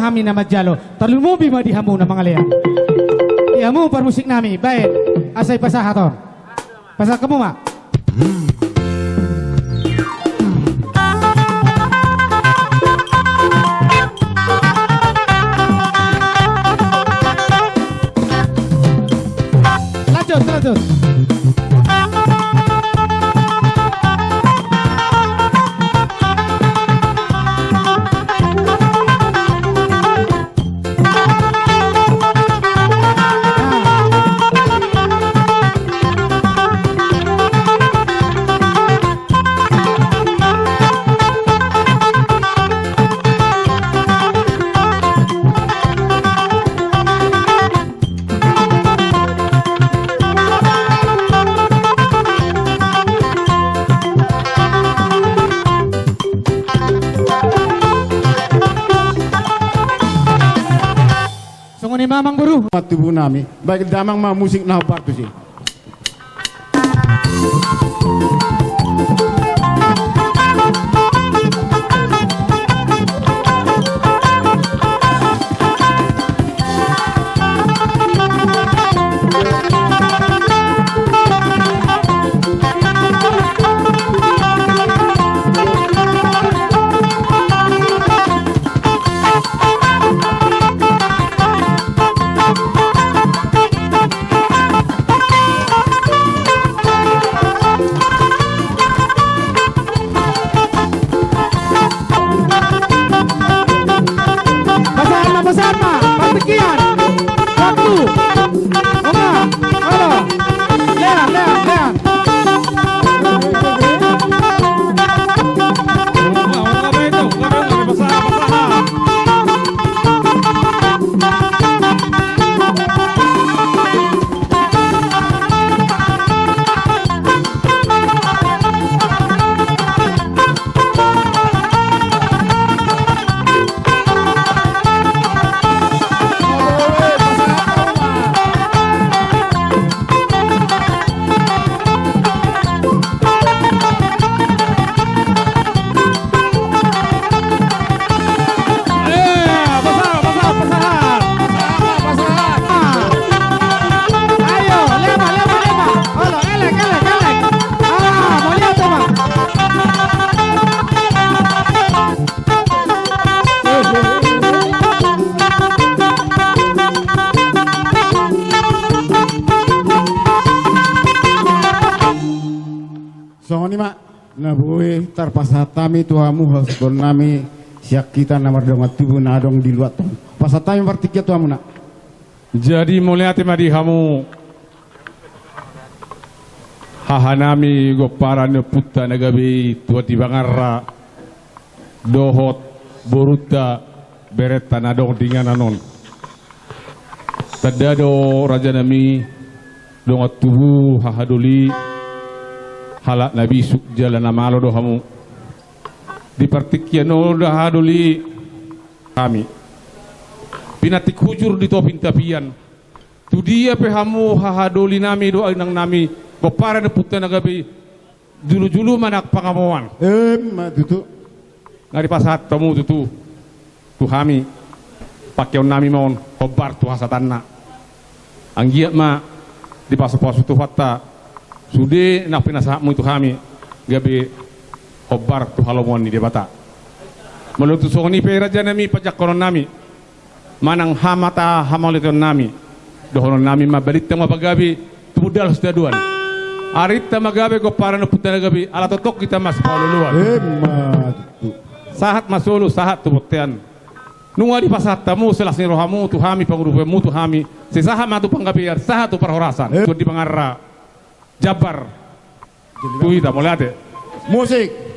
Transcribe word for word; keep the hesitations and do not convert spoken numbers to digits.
Hami na manjalo, tarlumobi ma di hamu na mangalean. Di hamu parmusik nami, baen, asa dipasahat on. Pasahat hamu ma. Lanjut, lanjut. Songon i ma amang boru. Tubu nami, baen damang ma musik na hombar tusi. Pasahat ma, pasahat ma. Partingkian. Waktu. Oma. Olo. Lean, lean, lean. Songon i ma, na boi tarpasahat hami tu hamu hausahon nami sian hita na mardongan tubu na adong di luat on. Pasahat hami partingkian tu hamuna. Jadi mauliate ma di hamu haha nami gomparan ni ompunta na gabe i Tuan di Bangarra dohot borunta berenta na adong di inganan on. Tanda do raja nami dongan tubu haha doli, halak na bisuk jala na malo do hamu. Di partingkian on do haha doli hami pinantik hujur di topi ni tapian. Tu dia pe hamu haha doli nami dohot inang nami gomparan ni ompunta na gabe i, julu-julu ma nang pangamoan. Emma tutu. Nga dipasahat hamu tutu tu hami, pangkeon nami ma on hombar tu hasahatanna. Anggiat ma dipasupasu Tuhanta sude na pinasahatmu i tu hami gabe hombar tu halomoan ni Debata. Molo tung songon i pe raja nami pajangkonon nami manang hamata hamauliateon nami, dohonon nami ma balintang ma pagabe tumundalhon sitadoan. Arinta ma gabe gomparan ni ompunta na gabe i ala tongtong hita masipaolo-oloan. Emma tutu. Sahat ma solu sahat tu bontean. Nunga dipasahat hamu silas ni rohamu tu hami pangurupianmu tu hami, sai sahat ma tu panggabean sahat tu parhorasan. Em. Tuan di Bangarra. Jambar. Tu hita mauliate. Musik.